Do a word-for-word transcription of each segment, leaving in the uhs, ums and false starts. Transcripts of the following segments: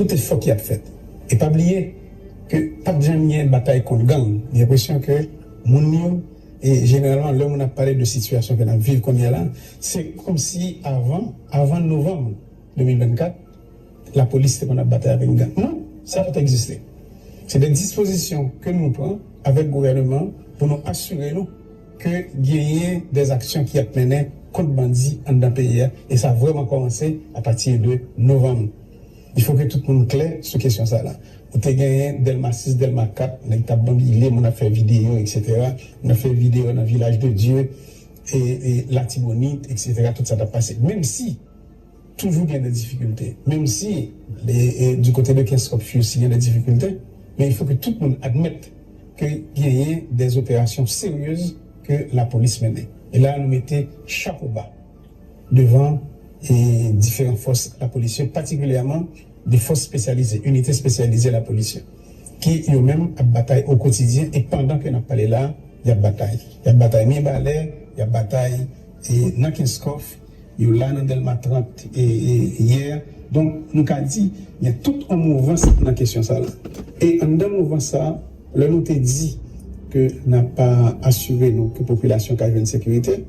Tout efò ki ap fèt. E pa bliye ke pa t janm gen batay kont gang. Gen enpresyon ke moun yo, e jeneralman, lè moun ap pale de sitiyasyon ke n ap viv kounye a la, se kòmsi avan, avan novanm de mil vennkat, lapolis te konn ap batay avèk gang. Non, sa pa t egziste. Se de dispozisyon ke nou pran avèk gouvènman pou nou asire nou ke genyen de aksyon ki ap mennen kont bandi anndan peyi a, e sa vrèman kòmanse apati de novanm. Il faut que tout moun klè sou kesyon sa la. Ou te genyen Dèlma sis, Dèlma kat, nèg t ap banbile, moun ap fè videyo, et cetera. Moun ap fè videyo nan Vilaj de Dye, e, e Latibonit, et cetera. Tout sa t ap pase. Menm si toujou gen de difikilte, menm si e, e, du kote de Kenskòf osi gen de difikilte, men il faut que tout moun admèt ke genyen de operasyon seryez ke lapolis mennen. E la, nou mete chapo ba devan e, diferan fòs lapolis yo, patikilyèman de fòs espesyalize, inite espesyalize lapolis yo, ki yo menm ap batay o kotidyen e pandan ke n ap pale la, y ap batay. Y ap batay Mibalè, y ap batay e, nan Kenskòf, yo la nan Dèlma trant e, e, yè. Donk, nou ka di, gen tout yon mouvans nan kesyon sa la. E anndan mouvans sa, lè nou te di ke n ap asire nou ke popilasyon ka jwenn sekirite,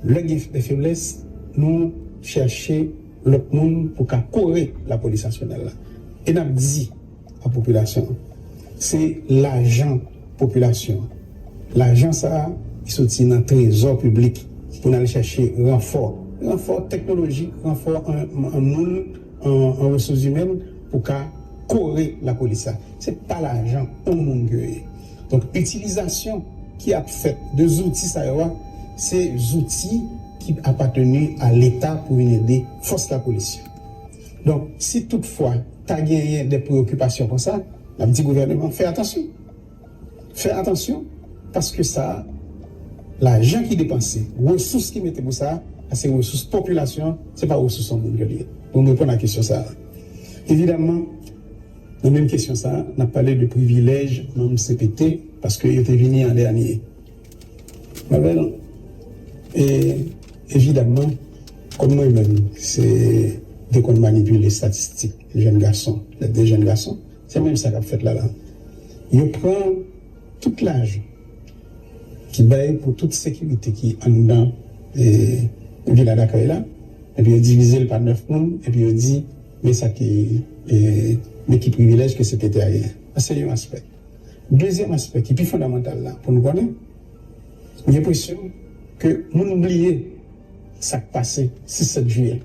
lè gen de feblès, nou chèche lòt moun pou ka kore lapolis nasyonal la. E n ap di a popilasyon an, se lajan popilasyon an. Lajan sa a, li soti nan trezò piblik pou n al chèche ranfò. Ranfò teknolojik, ranfò an, an moun, an, an resous imèn pou ka kore lapolis la. Se pa lajan yon moun ke yo ye. Donk, itilizasyon ki ap fèt de zouti sa yo a, se zouti ki apateni a Leta pou vin ede fòs lapolis yo. Donk, si toutfwa ta genyen de preyokipasyon konsa, n ap di gouvènman fè atansyon. Fè atansyon, paske sa, lajan ki depanse, resous ki mete pou sa, se resous popilasyon, se pa resous yon moun ke li ye. Pou m reponn a kesyon sa a. Evidamman, nan menm kesyon sa a, n ap pale de privilèj manm C P T, paske yo te vini an dènye. Mwen, e, evidamman, kòm mwen menm, se te konn manipile estatistik jèn gason, lè de jèn gason, se menm sa k ap fèt la la. Yo pran tout lajan ki bay pou tout sekirite ki anndan e, Vila Dakay la, epi yo divize l pa nèf moun, epi yo di, men sa ki, e, men ki privilèj ke C P T a genyen. Sa se yon aspè. Dezyèm aspè ki pi fondamantal la, pou nou konnen, m gen enpresyon ke moun bliye sa k pase sis sèt jiyè.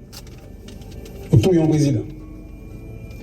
Yo touye yon prezidan.